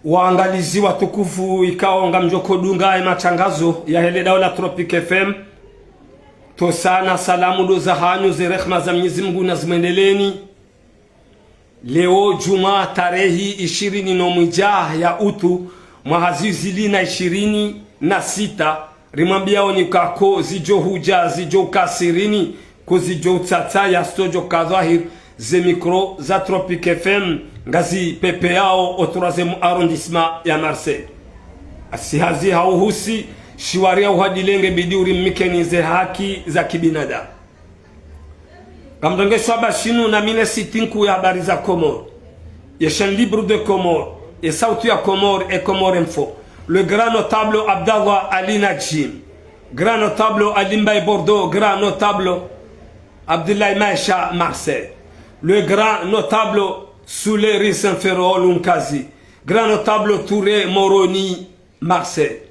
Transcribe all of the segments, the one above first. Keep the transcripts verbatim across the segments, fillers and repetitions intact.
Waangalizi watukufu, ikao ngamdjo hodunga ye matangazo yahe le daula Tropic F M, ntsosa na salamu ndo zahanyu, ze rehma za Mwenyezi Mungu nazimwendeleni. Leo djumwa tarehi ishirini no mwidja ya utu, mwaha zihwi zili na ishirini na sita, rimwambiaoni ukaya ko zidjo hudja zidjo uka sirini, ko zidjo utsatsa yasodjo ka dhwahir, ze mikro za Tropic F M ngazipepeyao o troisième arrondissement ya Marseille. Asi hazi hauhusi shiwaria uhadilenge bidi urimikeni ze haki za kibinadamu. Ngamrengesho amba shinu na mi ne site nkuu ya habari za Comores, ye Chaîne Libre de Comores, ye Sauti ya Comores, ye Comores Info, le grand notable Abdallah Ali Nadjim, grand notable Ali Mbaye Bordeaux, grand notable Abdoulaye Maesha Marseille, le grand notable Soulé Rissenfero Lunkazi, grand notable Touré Moroni Marseille.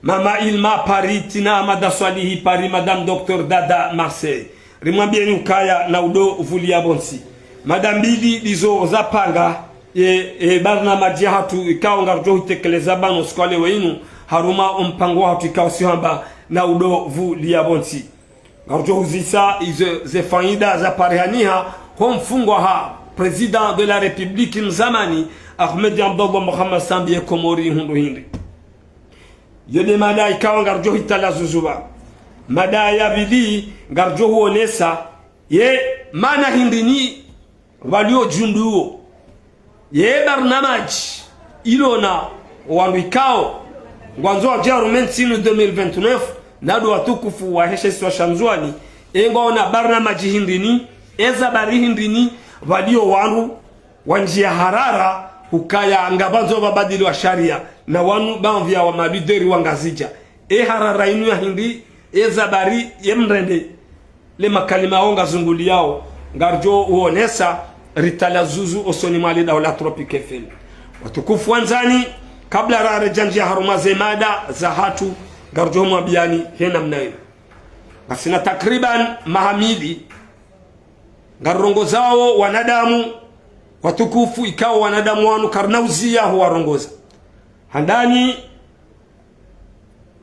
Mama Ilma Paris, Tina Amada Swalihi Paris, Madame Docteur Dada Marseille. Rimwambieni ukaya na udo vulia pvontsi. Mada mbili ndizo zapanga ye, ye barnamaji yahatru ikao ngaridjo huitekeleza pvanu siku ya leo inu, harumwa o mpango wahatru ikao si hamba na udo vulia pvontsi. Ngaridjo huzisa izo ze faida zaparihaniha ho mfungwa ha Président de la République mzamani Ahmed Abdallah Mohamed Sambi ye Komori hundru hindri. Yo nde mada ikao ngaridjo huitala zuzu pvanu. Mada ya pvili ngaridjo huonesa ye mana hindri ni pvalio djunduo ye barnamaji ilo na wandru ikao ngwandzo wadje warume ntsi inu deux mille vingt-neuf, na ndo watukufu wahe she isiwa sha Ndzuani, e ngwaona barnamaji hindri ni, eza bari hindri ni, pvalio wandru wandjia harara, hukaya ngapvandzo pvabadiliwa sharia, na wanu pvamvia wa malideri wa Ngazidja. E harara inu ya hindri, eza bari ye mrende, le makalima yao ngazunguliao, ngaridjo uonesa, ritala zuzu osoni mwa le daula Tropic F M. Watukufu wandzani, kabla raredjandjia harumwa ze mada zahatru, ngaridjo mwambiani he namna inu. Ngasina takriban maha mili, ngarirongozao wanadamu, watukufu ikao wanadamu wanu karina uzia ho warongoza. Handani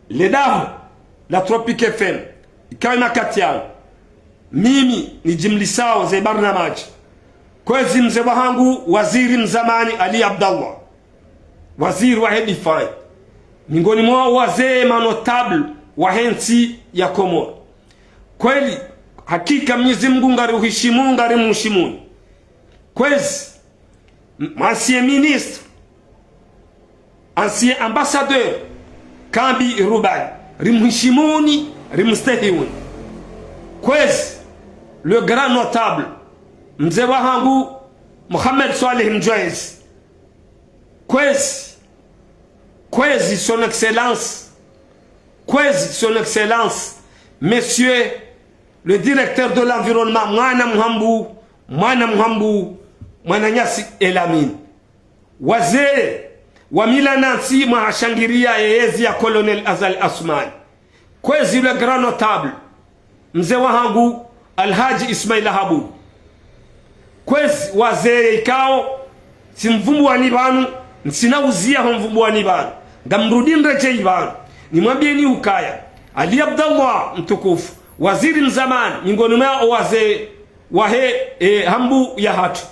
le daho la Tropic F M, ikao imakati yanu, mimi nijimlisao ze barnamaji. Kwezi mze wahangu, waziri mzamani Ali Abdallah, waziri wahe défense, miongoni mwa wazee manotable wahe ntsi ya Komori. Kweli, hakika Mwenyezi Mungu ngariuhishimu, ngarimuhishimuni. Kwezi, m-, ancien ministre, ancien ambassadeur, Kambi Rubani, rimuhishimuni, rimustehiuni. Kwezi, le grand notable, mze wahangu, Mohamed Swaleh Mdjoezi. Kwezi, kwezi, son excellence, kwezi, son excellence, monsieur le directeur de l'environnement, mwana Mhambu, mwana Mhambu, mwananyasi Elamine. Wazee wa mila na ntsi mwahashangiria ye yezi ya Colonel Azali Assoumani. Kwezi, le grand notable, mze wahangu Alhaji Ismaila Habu. Kwezi, wazee ikao, tsimvumbuani pvanu, ntsina uzia ho mvumbuani pvanu. Ngamrudi nredjei pvanu, nimwambieni ukaya Ali Abdallah mtukufu, waziri mzamani, miongoni mwa o wazee wahe, e, Hambu yahatru.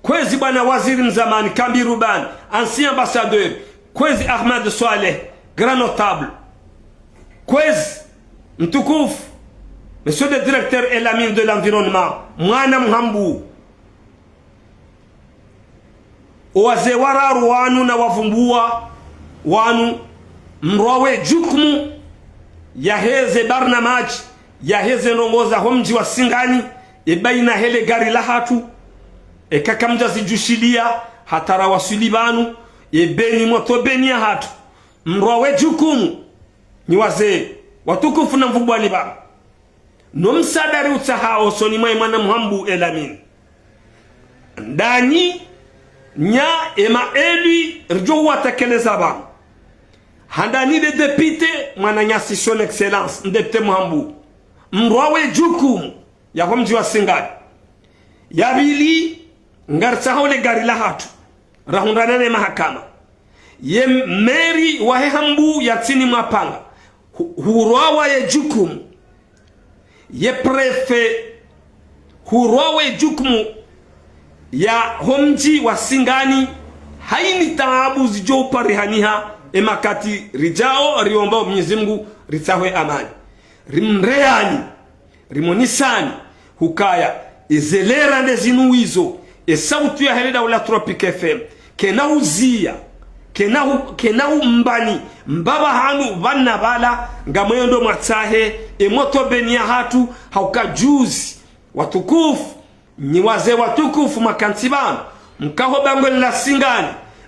Kwezi bwana waziri mzamani, Kambi Rubani, ancien ambassadeur. Kwezi Ahmed Swaleh, grand notable. Kwezi mtukufu, monsieur le directeur Elamine de l'environnement, mwana Mhambu. O wazee wararu wanu nawavumbua wanu, mrwawe jukumu yaheze barnamaji, yaheze ndrongoo za ho mdji wa Singani, e baina hele gari lahatru, eka kamdjazidjushilia, hata rawaswili pvanu, e beni moto beni yahatru. Mrwawe jukumu, nyi wazee watukufu, namvumbuani pvanu. No msaada riutsahao osoni mwa ye mwana Mhambu Elamine. Ndani nya ema élus ridjo huwatekeleza pvanu. Handani le député, mwananyasi son excellence, député Mhambu. Mrwawe jukumu yaho mdji wa Singani. Ya pvili, ngaritsahao le gari lahatru. rahundrana ne mahakama. Ye meri wahe Hambu ya ntsini mwa panga. Hu-, hurwawa ye jukumu. Ye préfet hurwawa ye jukumu ya homdji wa Singani, haini taabu zidjo uparihaniha, e makati ridjao riomba Mwenyezi Mungu ritsahwe amani. Rimreyani, rimonisani, hukaya, ezelera nde zinu wizo, e sauti yahe le daula Tropic F M, kena uziya, kena hu-, kena umbani, mbaba hanu vana vala, ngamwendo mwatsahe, e motobeni yahatru, hauka juzi, watukufu, nyi wazee watukufu makantsi vanu, mkaho bangwe la Singani,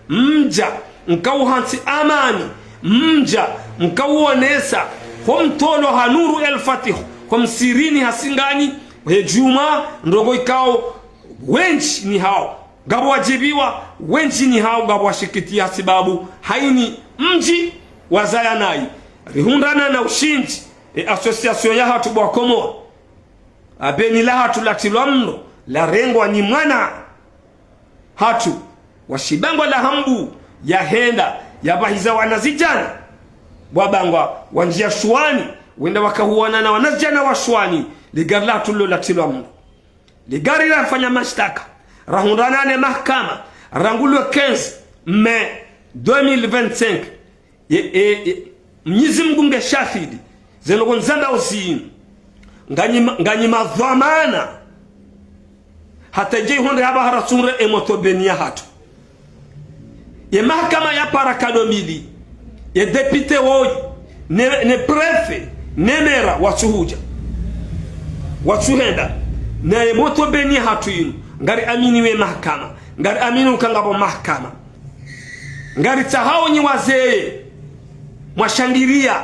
mdja, mkauhantsi amani, mdja, mkauonesa, ho mtolo ha Nuru El Fatih, ho msirini ha Singani, he djumwa, ndrongo ikao, wendji ni hao, ngapvo wadjiviwa, wendji ni hao, ngapvo washikitia sibabu, haini mdji wazaya nayi, rihundrana na ushindzi, e association yahatru bwa Komori. Abeni lahatru latrilwa mno, larengwa ni mwana hatru, wa shibangwa la Hambu, yahenda, yabahiza wanazidjana, wabangwa, wandjia Shuwani, wenda wakahuwana na wanazidjana wa Shuwani, ligari lahatru lo latrilwa mno. Ligari lafanya mashtaka, rahundrana ne mahakama, rangu le quinze mai deux mille vingt-cinq, Ye, ye, ye, Mwenyezi Mungu nge shahidi, zeno ngondzamba uzinu. Nganyi ma-, nganyi madhwamana. Hata idje ihundre hapvaha ratsunre e motobeni yahatru. Ye mahakama ya para kado mbili. Ye député woyi. Ne, ne préfet. Ne mera watsuhudja. Watsuhenda. Na ye motobeni yahatru inu. Ngari amini we mahakama. Ngari amini uka ngapvo mahakama. Ngaritsahao nyi wazee, mwashangiria,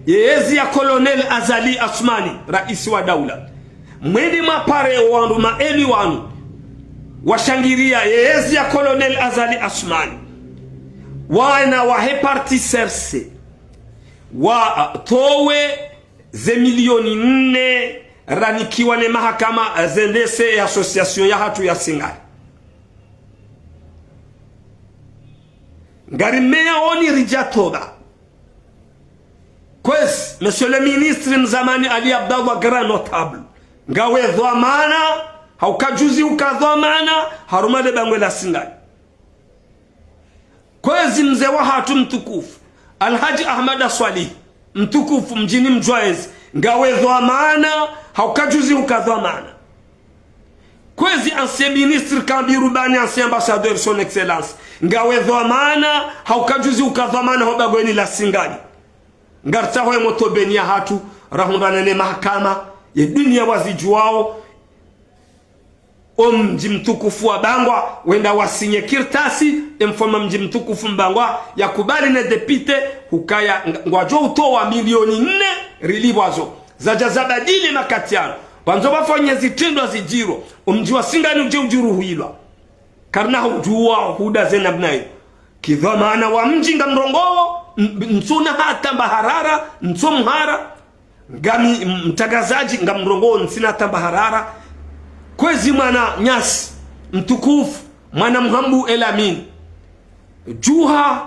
ye ezi ya Colonel Azali Assoumani, raisi wa daula. Mwende mwapare wandru maeli wanu, washangiria, ye ezi ya Colonel Azali Assoumani. Wana wahe parti C R C, watowe ze milioni nne, ranikiwa ne mahakama, zendese ye association yahatru ya Singani. Ngari meya oni ridja toba. Kwezi, Monsieur le Ministre mzamani Ali Abdallah, grand notable. Ngawe dhwamana, hauka juzi uka dhwamana, harumwa le bangwe la Singani. Kwezi mze wahatru mtukufu, Alhaji Ahmada Swalihi, mtukufu mdjini Mdjwaezi, ngawe dhwamana, hauka juzi uka dhwamana. Kwezi ancien ministre Kambi Rubani, ancien ambassadeur, son excellence. Ngawe dhwamana, hauka juzi uka dhwamana ho bangweni la Singani. Ngaritsaho ye motobeni yahatru, rahundrana ne mahakama, ye dunia wazidjuwao. O mdji mtukufu wa bangwa, wenda wasinye kartasi, e mfaume mdji mtukufu mbangwa, yakubali ne député, hukaya ng-, ngwadjo utowa milioni nne rilipvwazo. Zadja zabadili makati yanu. Pvandzo pvafanye zitrendwa zidjiro. O mdji wa Singani udje udjuruhilwa. Karina hudjuwa huda ze namna iyo. Kidhwamana wa mdji ngamrongoo, m-, ntsuna hata mbaharara, ntso mhara. Ngami m-, mtrangazadji ngamrongoo, ntsina hata mbaharara. Kwezi mwananyasi, mtukufu, mwana mhambu Elamine. Djuha,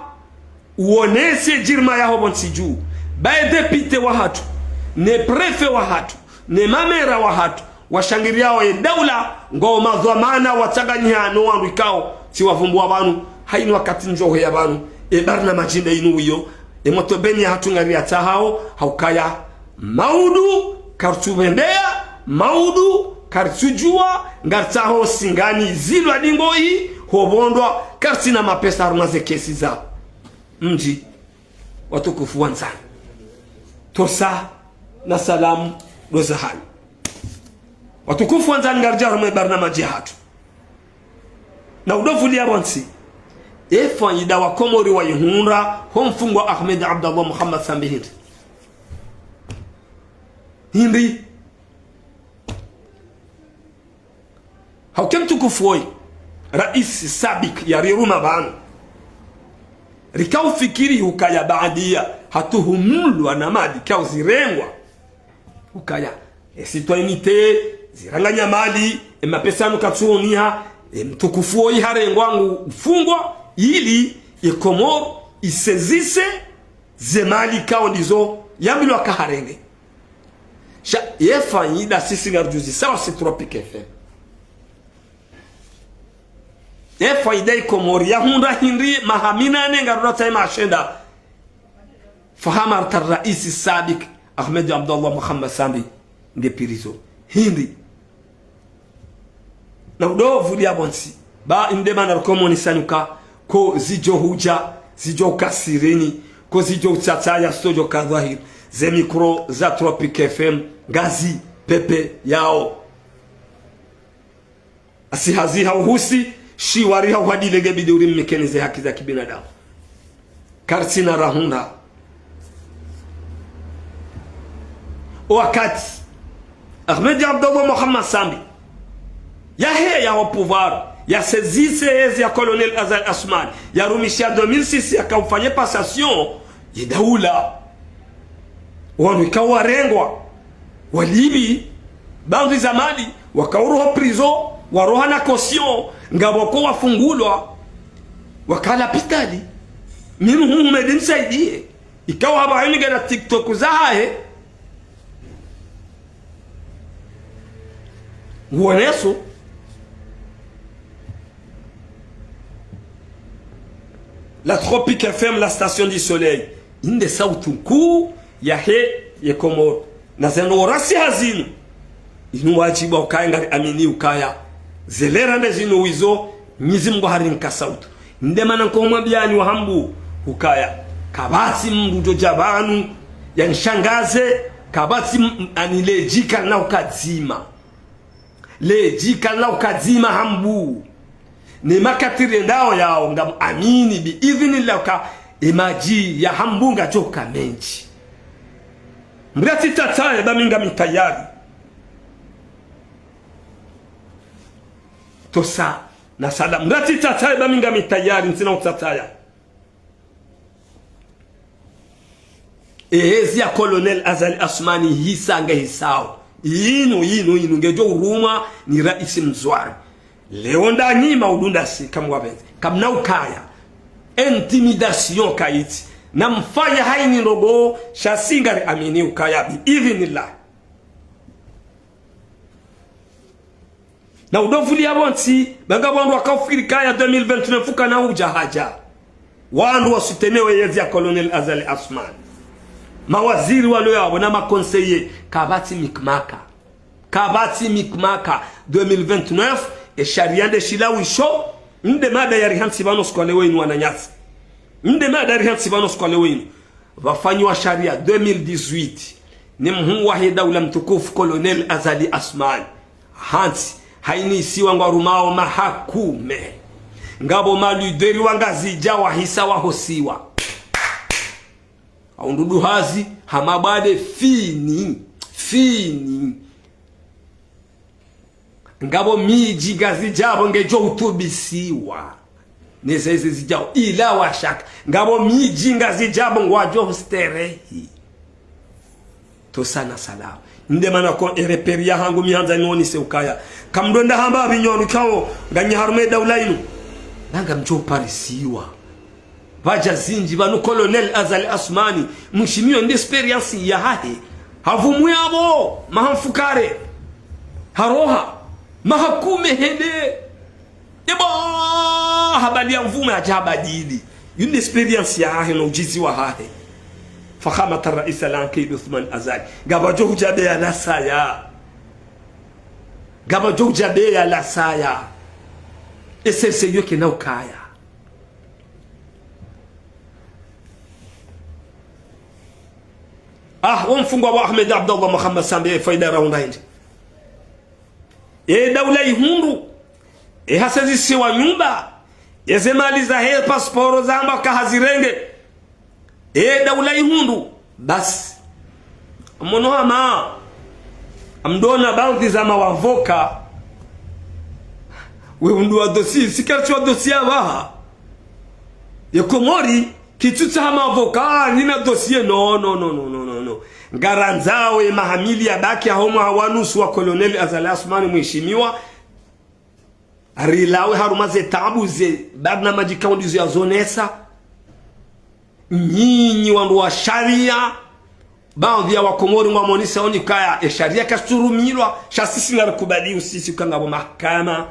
uonese djirima yaho pvontsi dju. Baye député wahatru, ne préfet wahatru, ne mamera wahatru, washangiriao ye daula, ngwao madhwamana watsanganyiha no wandru ikao, tsi wavumbuwa pvanu, haini wakati ndjohe ya pvanu, e barnamaji nde inu wiyo, e motobeni yahatru ngari yatsahao, haukaya, maudu, karitsupvendeya, maudu, karitsudjuwa, ngaritsaho Singani zilwa dingoyi, hopvondwa, karitsina mapesa harumwa ze kesi za mdji, watukufu wandzani. Tosa na salamu ndo zahanyu. Watukufu wandzani, ngaridja harumwa e barnamaji yahatru. Na udovuliya pvontsi. E faida wa Komori wayihundra, ho mfungwa Ahmed Abdallah Mohamed Sambi hindri. Hindri. Hauka e mtukufu woyi, raisi sabik yariruma pvanu. Rikaufikiri hukaya baadiya, hatuhumulwa na mali, kauzirengwa. Hukaya, e citoyenneté, ziranganya mali, e mapesa yanu katsuoniha, e mtukufu woyi harengwa ngu ufungwa, ili ye Komori isaisisse ze mali ikao ndizo yambilwa ka harenge. Sha ye faida sisi ngarudjuzisao wasi Tropic F M. Ye faida ye Komori yahundra hindri maha minane ngarudjo tsaha maha shenda. Fahamat ar-rais as-sabiq Ahmed Abdallah Mohamed Sambi nge prison. Hindri. Na udo vulia pvontsi. Ba inde mana rikomonisani uka ko zidjo hudja, zidjo uka sirini, ko zidjo utsatsaya zitsodjo ka dhwahiri. Ze micro za Tropic F M ngazi pepeyao. Asi hazi ha uhusi, shiwari ha uhadile nge bidi uri mnikeni ze haki za kibinadamu. Karitsina rahundra. O wakati Ahmed Abdallah Mohamed Sambi yaheya ho pouvoir, yasaisisse ezi ya Colonel Azali Assoumani, yarumisha deux mille six yaka ufanye passation ye daula. Wanu ikao warengwa, walibi, baadhwi za mali, waka uroha prison, waroha na caution, ngapvo ko wafungulwa, waka lapitali. Mimi hu Houmed Msaidié, ikao hapvaha yinu ngena TikTok zahahe. Nguoneso. La Tropic F M, la station du soleil. Inde sauti nkuu yahe ye Komori. Na zendo orasi hazinu. Inu wadjibu ukaya ngari amini ukaya. Ze lera nde zinu wizo, Mwenyezi Mungu harinka sauti. Nde mana nkomwambiani wa Hambu ukaya. Kapvatsi mndru djo dja pvanu yanishangaze, kapvatsi m-, ani ledjika na ukadzima. Ledjika la ukadzima Hambu. Ne makatiri ndao yao ngam amini bi idhini la uka emadji ya Hambu ngadjo uka mendji. Mratsi tsatsaye ba mi ngami tayari. Tosa na sala. Mratsi tsatsaye ba mi ngami tayari, ntsina utsatsaya. Ezi ya Colonel Azali Assoumani hisa nge hisao. Inu, inu, inu, ngedjo urumwa ni raisi mzwari. Leo nda nyima udunda si, kamwapvendze. Kamna ukaya. Intimidation kayitsi. Na mfanya hayini ndrongo, sha si ngari amini ukaya bi idhinillah. Na udo vulia pvontsi, ba ngapvo wandru waka ufikiri kaya deux mille vingt-neuf ukana udja hadja. Wandru wa soutenir ezi ya Colonel Azali Assoumani. Mawaziri walo yapvo na maconseillers, kapvatsi mikmaka. Kapvatsi mikmaka. Deux mille vingt-neuf, e sharia nde shilawisho, nde mada yari hantsi pvanu siku wa leo inu wananyasi. Nde mada yari hantsi pvanu siku wa leo inu. Pvafanyiwa sharia deux mille dix-huit, ni mhuu wahe daula mtukufu Colonel Azali Assoumani. Hantsi, hayini isiwa ngwarumao mahakume. Ngapvo malideri wa Ngazidja wahisa wahosiwa. Hau ndudu hazi, ha mabwade fini, fini. Ngapvo midji Ngazidja pvo ngedjo utubisiwa. Neze ezi zidjao ila washaka. Ngapvo midji Ngazidja pvo ngwadjo usterehi. Tosa na salama. Nde mana ko ereperi ya hangu mi handza nionise ukaya. Kamdwenda hamba pvi nyonu kao nganyi harumwa e daula inu. Nanga mdjo parisiwa. Pvadja zindji pvanu Colonel Azali Assoumani, mheshimiwa nde expérience yahahe. Hapvumwa yapvo, maha mfukare. Haroha, mahakume hende. Eba, habali ya mvume hadja habadili. Yinu nde expérience yahahe no udjizi wahahe. Fakhamat ar-rais al-aqid Othman Azali. Ngapvadjo hudja be ya lasaya. Ngapvadjo hudja be ya lasaya. Ese se yoke na ukaya. Ah, wo mfungwa wa Ahmed Abdallah Mohamed Sambi, e faida rahundra hindri? E daula ihundru, e hasazisiwa nyumba, eze mali zahe pasiporo zamba kahazirenge. E daula ihundru, basi. Amono hama, amdona baadhwi za mawavoka, we undru wa dossier, si kartsi wa dossier apvaha. Ye Komori, kitsutsaha mavoka, ah, nina dossier. No, no, no, no, no, no, no. Ngarandzao ye maha mili yabaki ya ho mwaha wa nusu wa Colonel Azali Assoumani mheshimiwa. Rilawe harumwa ze taabu ze barnamaji ikao ndizo yazonesa. Nyinyi wandru wa sharia, baadhwi ya wakomori ngwamonesa oni ukaya e sharia kashitsurumilwa, sha sisi ngarikubali usisi uka ngapvo mahakama.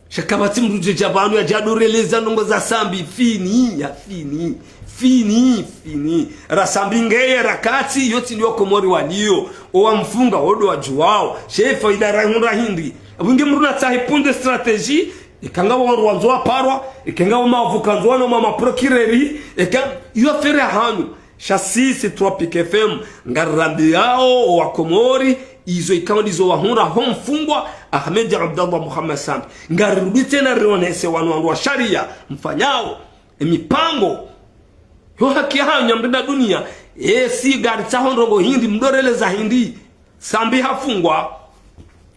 Sha kapvatsi mndru djedja pvanu yadja doreleza ndrongo za Sambi, fini, ya fini, fini, fini. Ra Sambi ngeye rakati, yotsi ndiyo Komori waliyo, owamfunga, odo wadjuwao, she faida rahundra hindri. Apvo nge mndru natsahe point de stratégie, eka ngapvo wandru wandzo waparwa, eka ngapvo maavocat ndzo wana mwa maprocureur, eka, iyo affaire ya hanyu. Sha sisi Tropic F M, ngarirambiyao owakomori, izo ikao ndizo wahundra ho mfungwa Ahmed Abdallah Mohamed Sambi. Ngarirudi tsena rionese wanu wandru wa sharia, mfanyao, emipango, yo haki yahanyu ya mrenda dunia, esi ngaritsaho ndrongo hindri, mdoreleza hindri, Sambi hafungwa,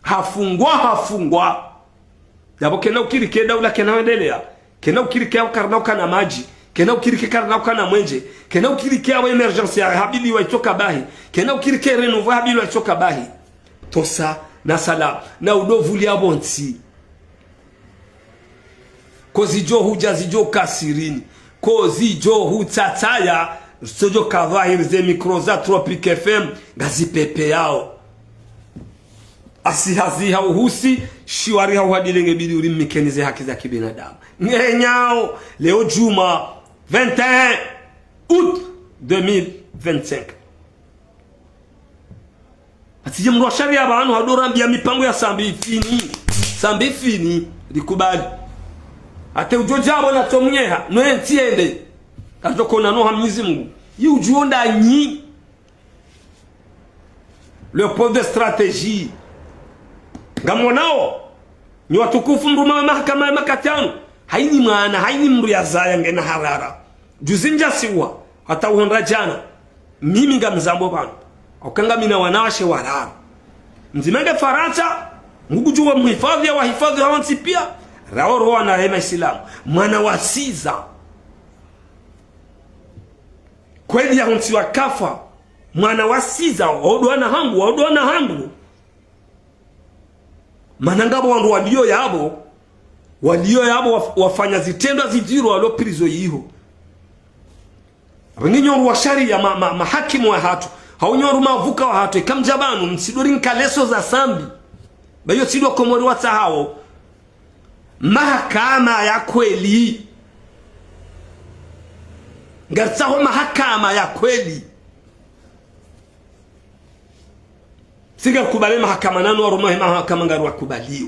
hafungwa, hafungwa. Yapvo kena ukiri ke daula kena wendelea, kena ukiri ke karina ukana madji, kena ukiri ke karina ukana mwenje, kena ukiri ke apvo émergence ya habiliwa itsoka bahi, kena ukiri ke renouveau habiliwa itsoka bahi. Tosa, na salam, na udovuli apvo ntsi. Ko zidjo hudja zidjo kasirini, ko zidjo hutsatsaya, zitsodjo kavahiri ze micro za Tropic F M, ngazipepeyao. Asi hazi ha uhusi, shiwari ha uhadile nge bidi uri mmikeni ze haki za kibinadamu. Ngenyao, leo djumwa, vingt et un août deux mille vingt-cinq. Atsidje mndru wa sharia pvanu hadorambiya mipango ya Sambi fini. Sambi fini, rikubali. Ate udjo djapvo na tso mnyeha, no entsi yende. Kadjo kona no ha Mwenyezi Mungu. Yi udjo nda nyi. Le point de stratégie. Ngamonao. Nyi watukufu mruma we mahakama ya makati yanu. Haini mwana, haini mndru yazaya ngena harara. Juzi ndjasiwa, hata uhondra djana. Mimi ngamzambo pvanu. Auka ngamina wanawashe wararu. Mdzima nge Farantsa, ngudjuwa muhifadhwi ya wahifadhwi hawontsi piya. Raoro wana hema Isilamu. Mwana wa siza. Kweli yahuntsiwa kafa. Mwana wa siza, waudwana hangu, waudwana hangu. Mana ngapvo wandru waliyo yapvo, waliyo yapvo waf-, wafanya zitrendwa zidjiro walo prison yiho. Apvo nge nyi wandru wa sharia ma, ma, mahakimu wahatru, hau nyi wandru maavocat wahatru, eka mdja pvanu, mtsidori nkaleso za Sambi. Ba iyo tsi ndo Komori watsahao. Mahakama ya kweli. Ngaritsaho mahakama ya kweli. Tsi ngarikubali mahakama nanu waruma he mahakama ngariwakubaliyo.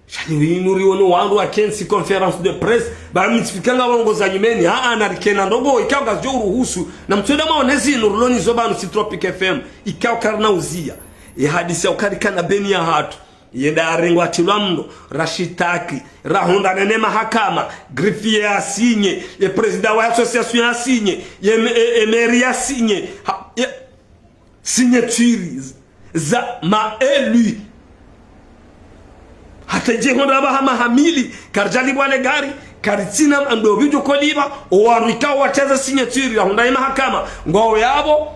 Sha leo inu riwono wandru wakentsi conférence de presse, ba mtsifika ngawongoza nyumeni, aa, narikena ndrongo, ikao ngazidjo uruhusu, na mtsoda maonezi inu rilo nazo pvanu si Tropic F M, ikao karina uziya. Ye hadisi ya ukaya rikana beni yahatru. Yenda yarengwa atrilwa mndro, rashitaki, rahundrana ne mahakama, greffier asinye, ye président wa association asinye, ye me-, e, e maire asinye, ha, ye, signatures za ma élus. Hata dje hondra pvaha maha mili, karidjalipvwa le gari, karitsina ndopvi djo kolipva, owarika watreza signature, rahundra ye mahakama, ngwao yapvo,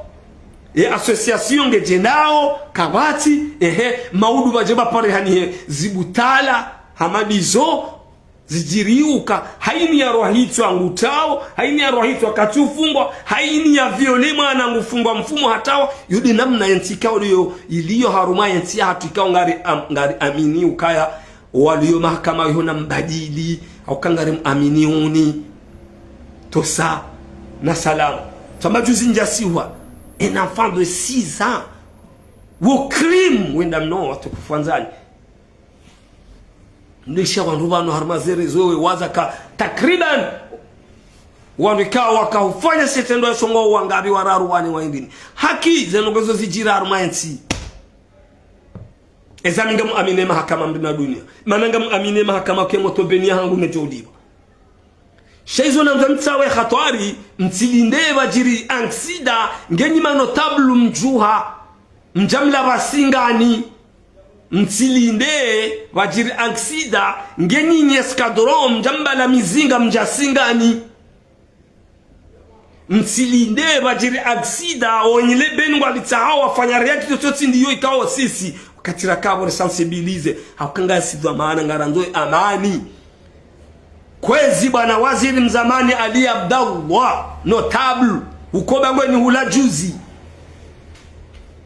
ye association ngedjendao, kapvatsi, ehe, maudu pvadje pvapare hanihe, zibutala, hama ndizo, zidjiriuka, haini ya rohitswa ngutrao, haini ya rohitswa katsufungwa, haini ya viole mwana ngufungwa mfumo hatrawa, yo nde namna yentsi ikao iliyo, iliyo harumwa yentsi yahatru ikao ngari am-, ngari amini ukaya, waliyo mahakama yiho na mbadili, hauka ngari muamini uni. Tosa, na salama. Tsamba juzi ndjasiwa, un enfant de six ans. Wo crime, wenda mno, watukufu wandzani. Ndisha wandru pvanu harumwa ze réseaux we waza ka takriban wandru ikao waka ufanya shitrendwa isho ngwao wangapvi wararu wane wa indrini. Haki ze ndrongo zo zidjira harumwa yentsi. Eza mi ngamuamini mahakama mrina dunia. Mana ngamuamini mahakama ke moto beni yahangu ngedjo ulipva. Sha izo namdja mtsawe hatwari, mtsilinde pvadjiri aksida, nge nyi ma notable mdjuha, mdja mlapva Singani. Mtsilinde pvadjiri aksida, nge nyi nyi escadron, mdja mbala mizinga mdja Singani. Mtsilinde pvadjiri aksida, onyi le beni ngwalitsahao wafanya réaction tsotsi ndiyo ikao sisi. Wakati raka pvo risensibilize, hauka ngasi dhwamana ngarandzo amani. Kwezi bwana waziri mzamani Ali Abdallah, notable, uko bangweni hula juzi.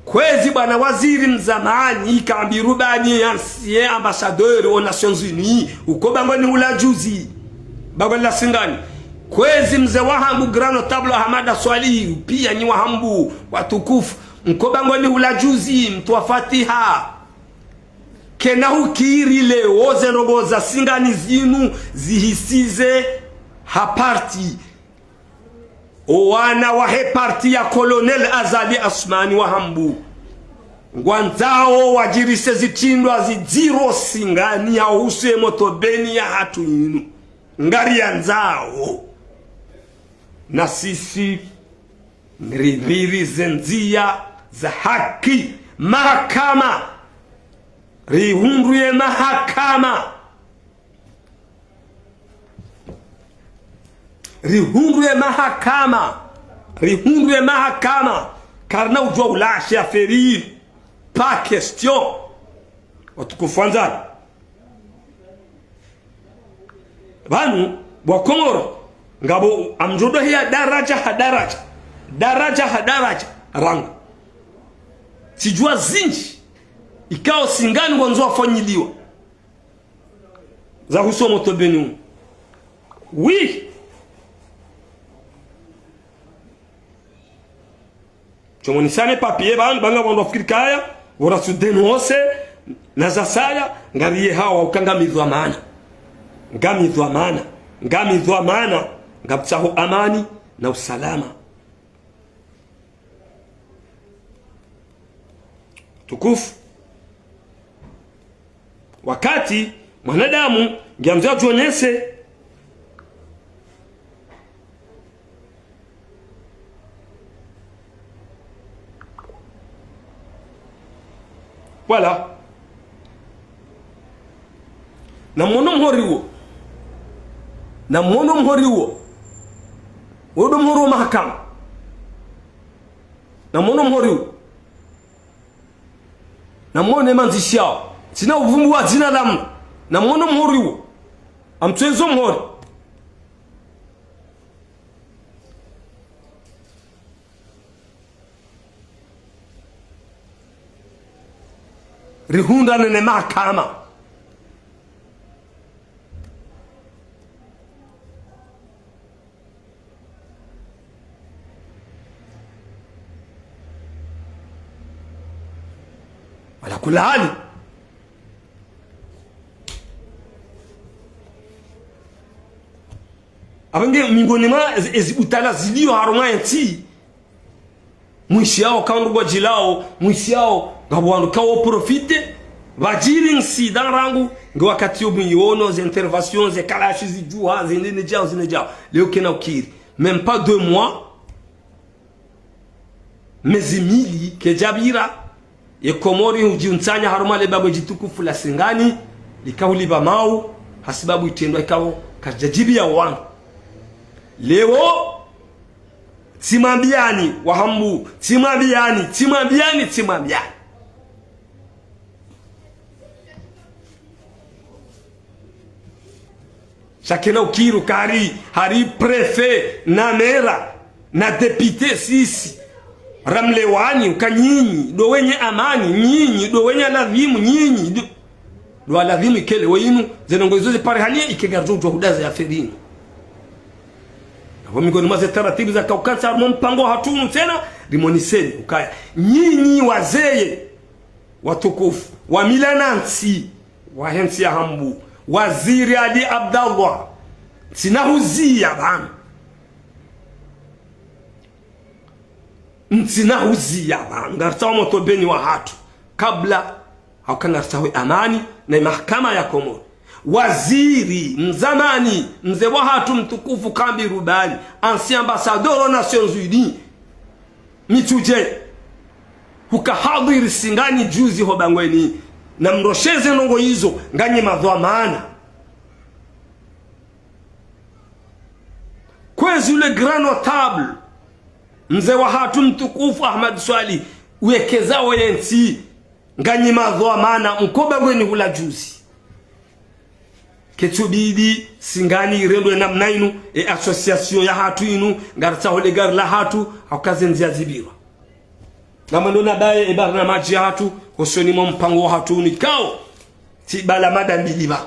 Kwezi bwana waziri mzamani, Kambi Rubani, ancien ambassadeur aux Nations Unies, uko bangweni hula juzi. Bangweni la Singani. Kwezi mze wahangu grand notable Ahmada Swalihi, pia nyi wahangu watukufu, mko bangweni hula juzi, mtowa fatiha. Kena hukiri leo ze ndrongoo za Singani zinu zihisize ha parti. Owana wahe parti ya Colonel Azali Assoumani wahangu, ngwandzao wadjirise zitrendwa zidziro Singani ya uhusu ye motobeni yahatru yinu. Ngariyandzao. Na sisi, ripvirize ndziya za haki. Mahakama. Rihundru ye mahakama. Rihundru ye mahakama. Rihundru ye mahakama. Karina udjuwa ulashe affaire. Pas question. Watukufu wandzani. Pvanu, bo Wakomoro, ngapvo amdjo doheya daraja ha daraja, daraja ha daraja, rangu. Tsidjuwa zindji, ikao Singani ngwandzo wafanyiliwa. Za husu motobeni unu. Oui. Tsomonisane papier pvanu, ba ngapvo wandru wafikiri kaya, wora su dénoncer, na zasaya, ngariye hawa uka ngami dhwamana. Ngami dhwamana. Ngami dhwamana. Ngamtsaho amani na usalama. Tukufu. Wakati mwanadamu ngiamzwa djonese. Voilà. Na mwono mhori wo. Na mwono mhori wo. Wo ndo mhori wo mahakama. Na mwono mhori wo. Na mwone mandzishi yawo. Tsina uvumbu wa dzina la mndru. Na mwono mhori wo. Amtsendzo mhori. Rihundrane ne mahakama. Ala kulli hali. Apvo nge mingoni mwa ezi, ezi butwala zilio harumwa yentsi. Mwishiyao kandru ngwadjilao, mwishiyao ngapvo wandru kawo profiter, pvadjiri incident rangu, nge wakati yo mwiwono, ze intervention, ze kalashi zidjuha, zindrini djao, zindrini djao. Leo kena ukiri. Même pas deux mois, mezi mili kedjapvira, ye Komori hudjiuntsanya harumwa le bangwe djitukufu la Singani, likao hulipva mau, hasibabu itrendwa ikao, karidjadjibiya wanu. Leo, tsimwambiyani, wahambu, tsimwambiyani, tsimwambiyani, tsimwambiyani. Sha kena ukiri uka hari, hari préfet, na maire, na député sisi. Ramlewani, uka nyinyi, ndo wenye amani, nyinyi, ndo wenye ladhimu, nyinyi, ndo, ndo ladhimu ikele weyinu, ze ndrongoo izo ziparihaniye ike ngaridjo udjuwa hudaza ye affaire yinu. Apvo mingoni mwa ze taratibu zakao ukantsi harumwa mpango hatru unu tsena, rimoniseni, ukaya. Nyinyi wazee, watukufu, wa mila na ntsi, wahe ntsi yahambu, waziri Ali Abdallah, ntsina huziya pvanu. Ntsina huziya pvanu. Ngaritsaho motobeni wahatru. Kabla, hauka ngaritsaho amani, na mahakama ya Komori. Waziri, mzamani, mze wahatru mtukufu Kambi Rubani, ancien ambassadeur aux Nations Unies. Mitsudje. Huka hadhwiri Singani juzi ho bangweni. Na mrosheze ndrongoo izo, nganyi madhwamana. Kwezi ule grand notable, mze wahatru mtukufu Ahmada Swalihi, uwekezao yentsi. Nganyi madhwamana, mkoba ngweni hula juzi. Ketsubidi, singani irendwe namna inu, e association yahatru inu, ngaritsaho le gari lahatru, hauka ze ndzia zibirwa. Ngamwendo na baye e barnamaji yahatru, hosoni mwa mpango wahatru unikao, tsi bala madambili ba.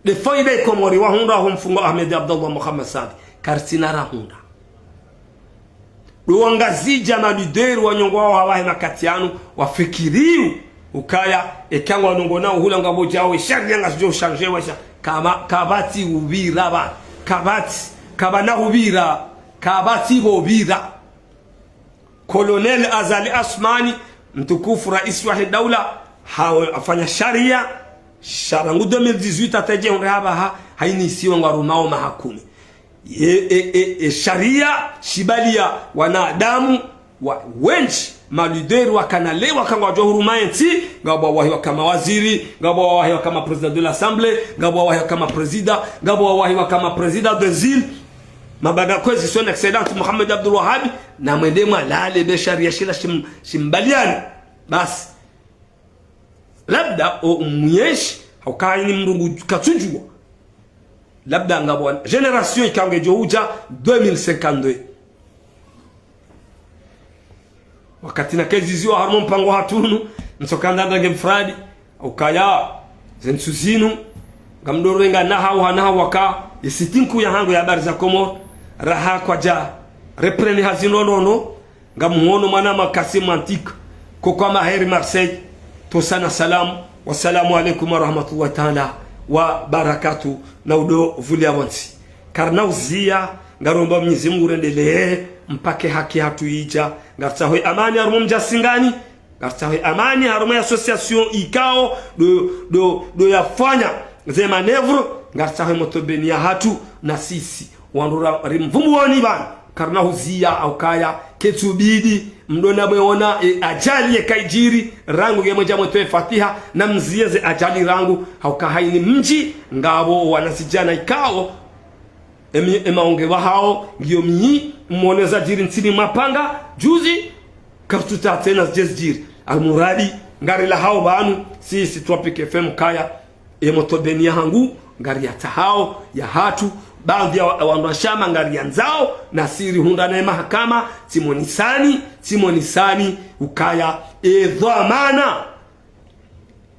Nde faida ye Komori wahundra ho mfungo Ahmed Abdallah Mohamed Saadi, karitsina rahundra. Ndo wangazidja ma leader wanyongo wao hawahe makati yanu, wafikiriyo ukaya, eka ngwanongonao hula ngapvo djawo, e sharia ngazidjo ushandjewa sha, kama, kapvatsi upvira ba, kapvatsi, kapvana upvira, kapvatsi pvo upvira. Colonel Azali Assoumani, mtukufu raisi wahe daula, ha, hafanya sharia, sha rangu deux mille dix-huit hata dje hundre hapvaha, haini isiwa ngwarumao maha kumi. E, e, e, e sharia, shibaliya wanadamu, wa, wendji, ma leader wakana le, waka ngwadjo huruma entsi, ngapvo wawahi waka mawaziri, ngapvo wawahi waka ma président de l'Assemblée, ngapvo wawahi waka ma président, ngapvo wawahi waka ma président des îles, mabanga kwezi son excellence Mohamed Abdul Wahabi, na mwende mwalale be sharia shila shim-, shimbaliyani. Basi. Labda o mwenyeshi, hauka haini mdru ngu katsudjuwa. Labda ngapvo génération ikao ngedjo udja deux mille cinquante-deux. Wakati nakeziziwa harumwa mpango wahatru unu, ntsokandanda nge mfradi, ukaya, ze ntsu zinu, ngamdjo renga nahau ha nahau waka, ye site nkuu yahangu ya Habari za Komori, raha kwadja reprendre hazi nonono, ngamhono mwanama Kassim Antique, koko Maher Marseille, tosana salam, wassalamu alaikum warahmatullahi taala wabarakatuh, na udo vulia pvontsi. Karina uziya, ngaromba Mwenyezi Mungu rendelee, mpaka e haki yahatru idja, ngaritsaho e amani harumwa mdji wa Singani, ngaritsaho e amani harumwa ye association ikao, ndo, ndo, ndo yafanya ze manœuvre, ngaritsaho e motobeni yahatru, na sisi, wandru ra, rimvumbuoni pvanu, karina uziya, haukaya, ketsubidi, mdona mweona, e ajali yeka idjiri, rangu nge mwendja mwetowe fatiha, na mziye ze ajali rangu, hauka haini mdji, ngapvo wanazidjana ikao, emi, emaonge wahao, ngiyo mnyi, mwone zadjiri ntsini mapanga, juzi, karitsutsaha tsena zidje zidjiri. Almuradi, ngarilahao pvanu, sisi Tropic F M kaya, e motobeni yahangu, ngariyatsahao, yahatru, baadhwi ya wa-, wandru wa shama ngariyandzao, na siri hundra ne mahakama, tsi monisani, tsi monisani, ukaya, e dhwamana,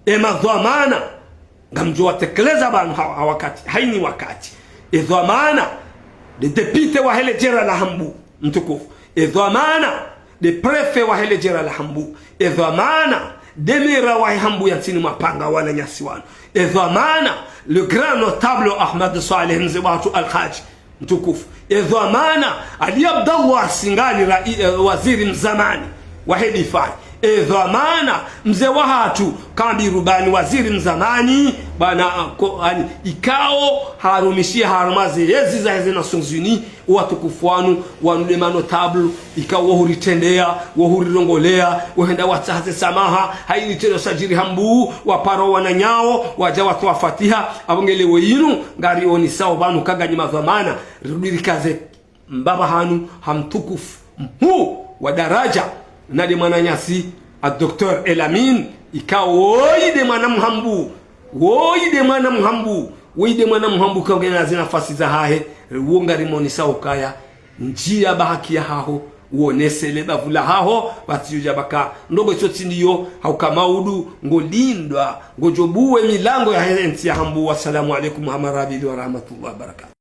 e madhwamana, ngamdjo watekeleza pvanu ha, ha wakati, haini wakati. E dhwamana, nde député wahe le djera la Hambu, mtukufu. E dhwamana, nde préfet wahe le djera la Hambu. E dhwamana, nde maire wahe Hambu ya ntsini mapanga wananyasi wanu. E dhwamana, le grand notable Ahmed Saleh mze wahatru Al-Hadj, mtukufu. E dhwamana, Ali Abdallah Singani ra, e, waziri mzamani wahe difai. E dhwamana, mze wahatru Kambi Rubani waziri mzamani, bwana, a, ko, ani, ikao, harumishi harumwa ze yezi zaheze Nations Unies, watukufu wanu, wanu nde ma notable, ikao wohuritrendeya, wohurirongolea, wohenda watsaha ze samaha, haini tendo shadjiri Hambu, waparo wananyao, wadja watowa fatiha, apvo nge leo inu, ngarionisao pvanu ka nganyi madhwamana, rirudi rikaze mbapvi hanu ha mtukufu mhuu wa daraja, na nde mwananyasi, a Docteur Elamine, ikao woyi nde mwana Mhambu, woyi nde mwana Mhambu, woyi nde mwana Mhambu ikao ngena ze nafasi zahahe, wo ngarimonisao ukaya, ndjiya ba haki yahaho, wonese le bavu lahaho, pvatsi yodja baka, ndrongo itso tsi ndiyo, hauka maudu, ngolindwa, ngodjo buwe milango yahe ntsi ya Hambu. Wassalamu alaikum wa marahaba wa rahmatullahi wa barakatuh.